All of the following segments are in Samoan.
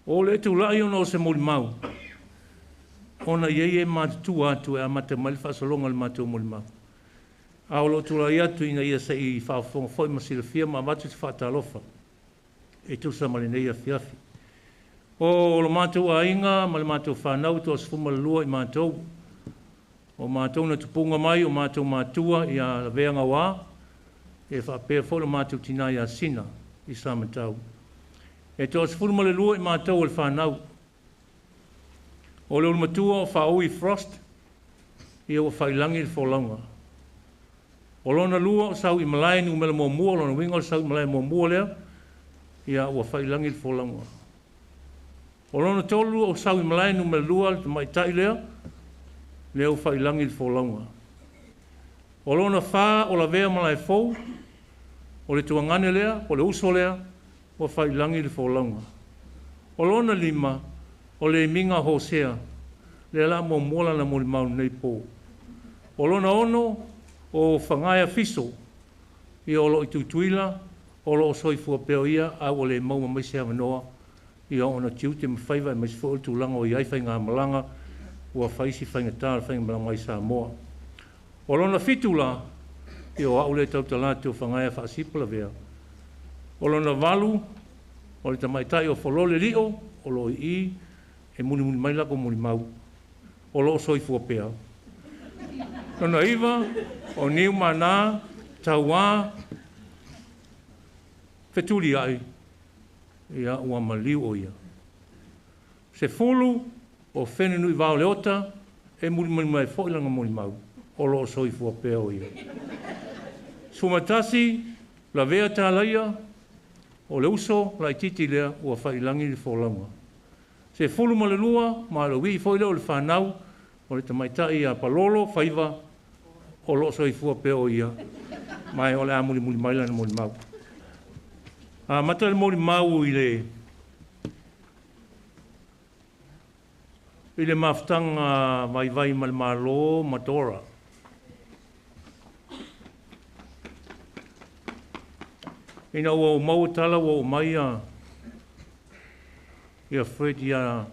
O le tulai ona o se molimau, ona e i ai e matutua atu e amata mai le faasologa o le matou molimau. A o lou tulai atu ina ia se i faafofoga foi ma silafia ma avatu se faatalofa e tusa ma lenei afiafi. O lo matou aiga ma le matou fanau e 32 i matou. O matou na tupuga mai, o matou matua ia Lavea Gauā, e faapea foi lo matou tina ia Sina i Samatau. E 32 i matou o le fanau. O le ulumatua o Faaui Frost, ia ua faiilagi le folauga. O lona lua o Sauimalae numera muamua, o lona uiga o le Sauimalae muamua lea, ia ua faiilagi le folauga. O lona tolu o Sauimalae numera lua, le tamaitai lea, lea ua faiilagi le folauga. O lona fa o Lavea Malaefou, o le tuagane lea, o le uso lea, ua faiilagi le folauga. O lona lima, o le imiga Hosea, lea la muamua lana molimau nei po. O lona ono, o Fagaea Fiso, ia o lo o i Tutuila, o lo o soifua pea ia, a ua le maua mai se avanoa, ia ona tiute ma faiva aemaise foi o le tulaga o i ai faigamalaga, ua fai si faigata o le faigamalaga mai Samoa. O lona fitu la, ia o au lea e tautala atu o Fagaea Faasipa Lavea. O lona valu, o le tamaitai o Folole Lio, o lo o i i, e mulimuli mai lako molimau, o lo o soifua pea. Lona iva, o Niumana, Tauā, Fetuliai, ia ua maliu o ia. 10, o Fenenui Vaoleota, e mulimuli mai foi lana molimau, o lo o soifua pea o ia. 11, Lavea Talaia, o le uso laitiiti lea ua faiilagi le folauga. 12, ma o le uii foi lea o le fanau, o le tamaitai ia Palolo Faiva, o lo o soifua pea o ia, ma o le a mulimuli mai lana molimau. Amata le molimau i le mafutaga vaivai ma le Malo ma Dora. Ina ua ou maua tala ua ou mai ia Fred ia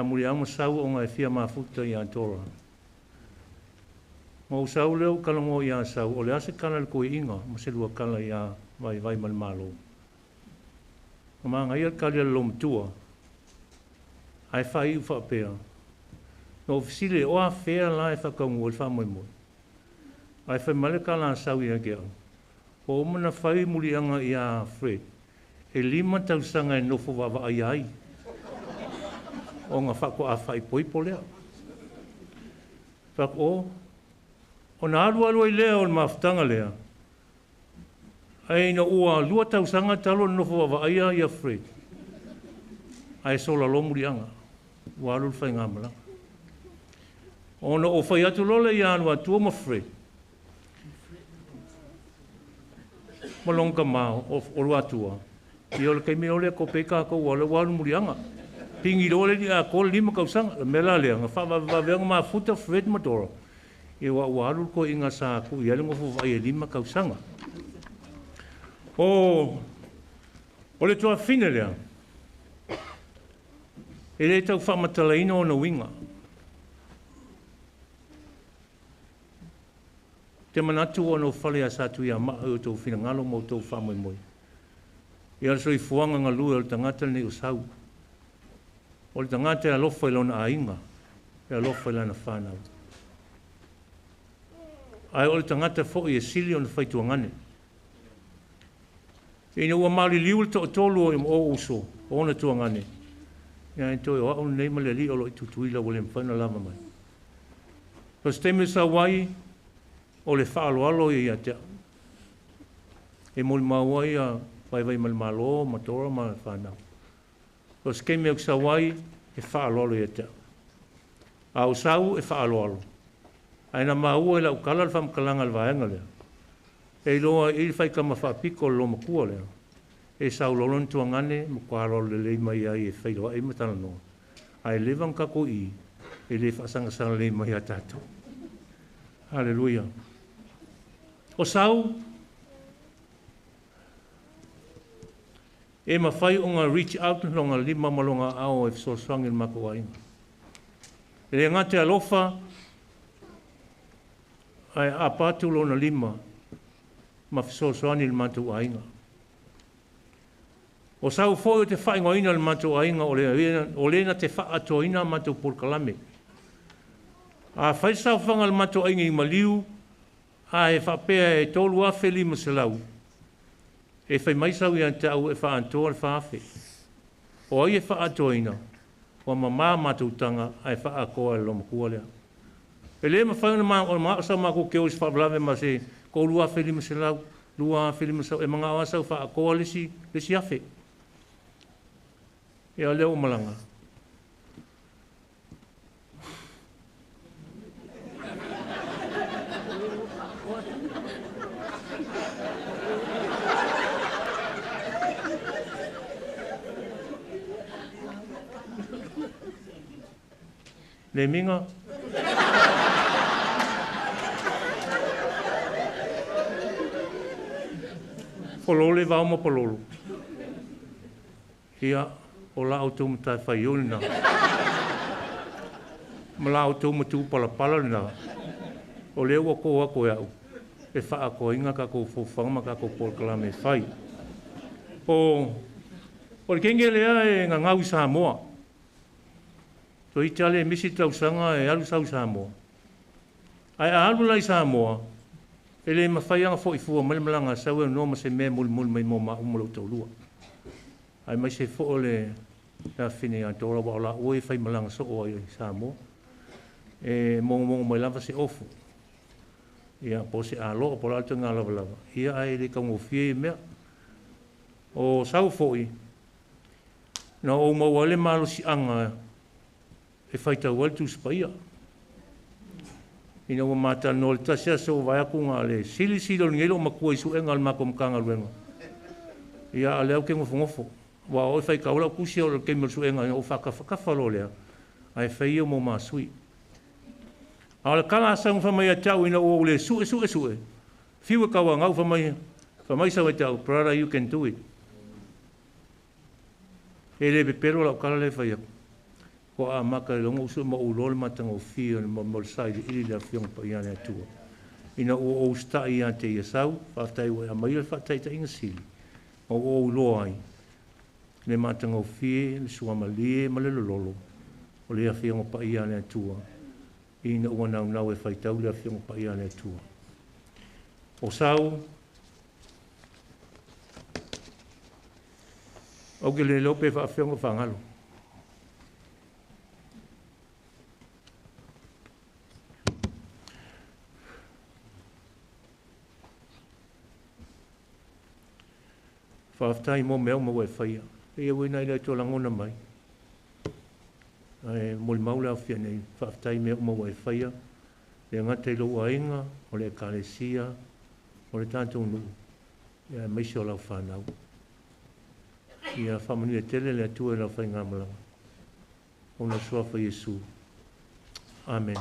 Muliau ma Sau ona e fia mafuta ia Dora. Ma ou sau lea ou kalagoa ia Sau, o le ase kala le koiinga ma se lua kala ia vaivai ma le Malo. Ma maga ia le kali a le lomatua, ae whai u whaapea. No ofisile o a whea la e whakaungu o le whamoemoe. Ae whai male ka la sau ia ke au. O mana whai mulianga ia Fred, e 5 tausanga e nofo wawa ai ai. O ngā whako a whai poipo lea. Whako o nā alu alu ai lea o le mafutanga lea. Ai na ua 2 tausanga talo nofo wawa ai ia Fred. Ae sola lo mulianga. Ua alu le whai ngā malanga. Ona o whai atu lole ia alu atua ma Fred. Ma longa mao o lu atua. Ia o le kaimi o lea ko peka ko ua le ua alu mulianga. Pingi lole ni a ko 5 kausanga. Le mea la lea, ngā whaavaveanga mafuta Fred ma Dora. Ia ua alu ko inga sa ku ia le ngofu vai e 5 kausanga. O le tuafine lea. E le tau whaamatalaina o na winga. Te manatu o no whale a sātu ia maa o tau whinangalo ma o tau whaamoemoe. Ia le soifuanga ngā lue o le tangata nei o sau. O le tangata e alofa i lona ainga, e alofa i lana whanau. Ae o le tangata foi e sili o na whaituangane. Ina ua maliliu le to'atolu o uso, o ona tuangane. Ia e toe o au nei ma le ali o lo i tutuila ua le mwhaina lava mai. So se taimi sau ai, o le whaaloalo ia ia te au. E molimau ai a vaivai ma le Malo, ma Dora ma le whanau. So se taimi au sau ai, e whaaloalo ia te au. A o sau e whaaloalo. Ae na maua e lau kala le whamkalanga le vaenga lea. E iloa i le whaikama whaapiko le lomakua lea. E sau lolo ni tuangane, ma kwa aloalo le lei mai ai e whailoa e matala noa. Ae lewa ngako i, e le whaasangasanga lei mai a tātou. Hallelujah. O sau, E mafai ona reach out lona lima ma lona aao e fesoasoani i le matou aiga. E le gata e alofa, ae aapa atu lona lima ma fesoasoani i le matou aiga. O sau foi o te faaigoaina le matou aiga o le na te faaatoaina matou polokalame. A fai saofaga a le matou aiga i maliu, ae faapea e 3,500, e fai mai sau ia te au e faaatoa le 4,000. O ai e faaatoaina, ua mamā matou taga ae faaatoa e le loomatua lea. E le mafai ona manao sau matou te o i se faalavelave ma se 3,500, 2,500, e manao lava sau faaatoa le isi 1,000. Ia lea ua malaga. Le minga. Pololo vao ma pololo. Ia, o la autou matafaioi lena. Ma la outou matupalapala lena. O lea ua kō atu e au, e faaatoaina tatou fuafuaga ma tatou polokalame e fai. O le kenge lea e gagau i Samoa. Toeitiiti lava le misi le tausaga e alu sau i Samoa. Ae a alu la i Samoa, e le mafai ona foi fua mai le malaga a sau e aunoa ma se mea e mulimuli mai mo maua ma lou toalua. Aemaise foi o le afafine ia Dora, aua o laua e faimalaga soo ai i Samoa. E mogomogo mai lava se ofu, ia, po o se aloa, po o le a le ituaiga lavalava, ia ae le taugofie ia mea. O sau foi, na ou maua ai le malosiaga e faitau ai le Tusi Paia. Ina ua ma talanoa i le tasi aso ua vaai atu na o le silisili o lenei loomatua i suega o le matou Matagaluega. Ia, a o lea ou te nofonofo. Aua o oe e faitau lau tusi o le taimi o le suega ina ou faatafatafa loa lea, ae fai ia mo ma sui. A o le tala a sau na fai mai ia te au ina ua ou le sue sue sue, fiu e tauanau fai mai sau ia te au, brother, you can do it. E le pepelo lau tala lea e fai atu. Ua amata i lona uso ma ou iloa le matagofie o le mo le sailiili le Afioga Paia a le Atua. Ina ua ou usitai ia te ia sau, faafetai ua e aumaia le faataitaiga sili, ma ua ou iloa ai le matagofie, le suamalie ma le lololo o le Afioga Paia a le Atua, ina ua naunau e faitau le Afioga Paia a le Atua. O sau, ou te le iloa pe faafefea ona faagalo. Faafetai mo mea uma ua e faia. E ui ina e le o toe lagona mai, ae molimau le aofia nei, faafetai mea uma ua e faia, le gata i lou aiga, o le ekalesia, o le tatou nuu, aemaise o lau fanau. Ia faamanuia tele le Atua i lau faigamalaga. Ona suafa Iesu. Amen.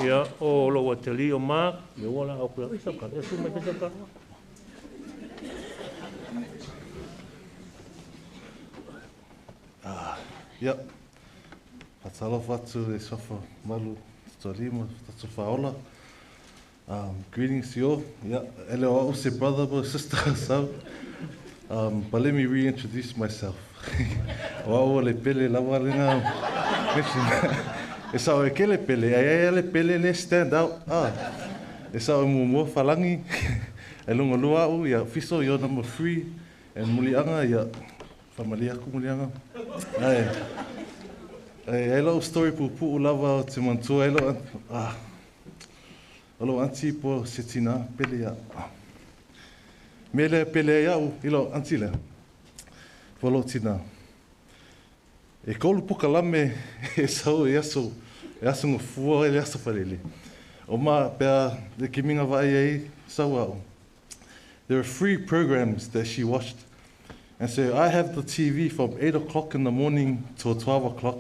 Ia, o lou atalii o Mark, ia ua la au kula, sau kala, ia su mai sau kala. Ia, faatalofa atu i le suafa malu Tutualii ma tatou Faaola. Greetings to you all. Yeah, e le o au se brother po sister sau. But let me reintroduce myself. O au o le Pele lava lena mention. E sao e kele Pele, ai ai le Pele le stand out. Ah, e sao e muamua Falangi, e lunga lua au, ia Fiso, you're number 3, and Muliaga, ia whamalia aku Muliaga. Ai, ai, ai lau story pupu'u lava o te mantua, ai lau, ah, o lau auntie po se tina Pele ia. Me lea Pele ai au, i lau auntie lea, po lau tina. E kolu puka lame e sau e aso, e aso ngafua e le aso whalele. O ma pea le kiminga vai ai sau au. There are 3 programs that she watched. And so I have the TV from 8 o'clock in the morning till 12 o'clock.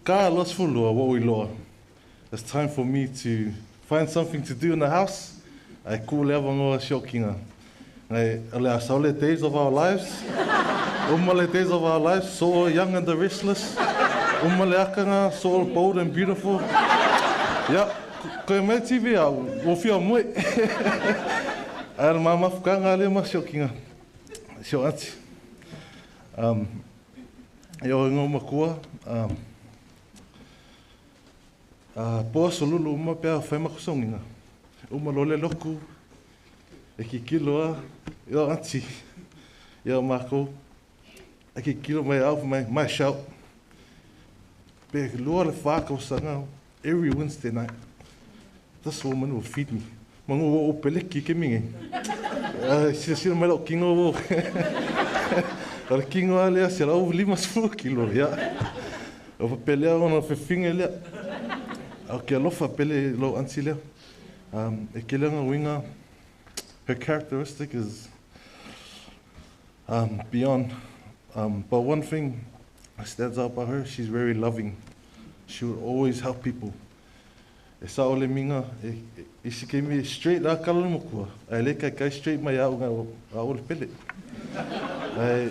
Ka los fulua, wo iloa. It's time for me to find something to do in the house. Ai ku le avanoa siokinga. Ngai o le asau le Days of Our Lives. Uma le Days of Our Lives, so Young and the Restless. Uma le akanga, so Bold and Beautiful. Ia, koe mai TV a o fia moe. Ai le mamafukanga le ma siokinga. Sio ati. Ia o ngā makua, po aso lulu uma pea whai makusonginga. Uma lo le loku, e ki kilo a, ia ati, ia mako, e ki kilo mai au mai, mai shout. Pe lua le whākau sanga, every Wednesday night, this woman will feed me. Mangu o o peleki ke minge. Sila sila mai lau kingo o. O le kingo a lea, se lau 50 kilo, ia. O papelea ona whiwhinga lea. O ke alofa pele lo auntie lea. E ke leanga winga, her characteristic is beyond. But one thing that stands out about her, she's very loving. She would always help people. E sa ole minga, e isi ke mi straight la kala mokua. Ai le kai kai straight mai au ngā a ole pele. Ai,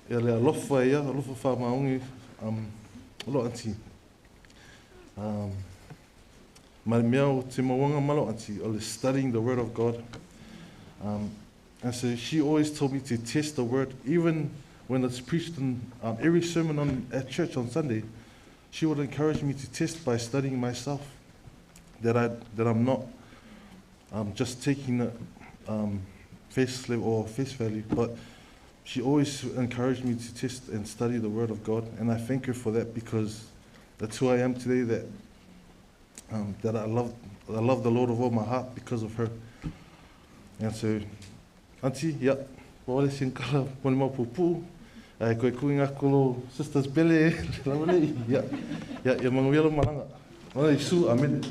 e le alofa ia, alofa wha maungi, lo auntie. Ma mea o te mawanga malo auntie, o le studying the word of God. And so she always told me to test the word, even when it's preached in every sermon at church on Sunday. She would encourage me to test by studying myself, that I'm not just taking it face level or face value, but she always encouraged me to test and study the Word of God, and I thank her for that, because that's who I am today. That I love the Lord of all my heart because of her. And so, Auntie, yeah, wale sinkala mone mau pupu, ai koe kuinga kolo sisters bele, lawale, yeah, yeah, ia manguia lo malanga. Wale Isu, amen.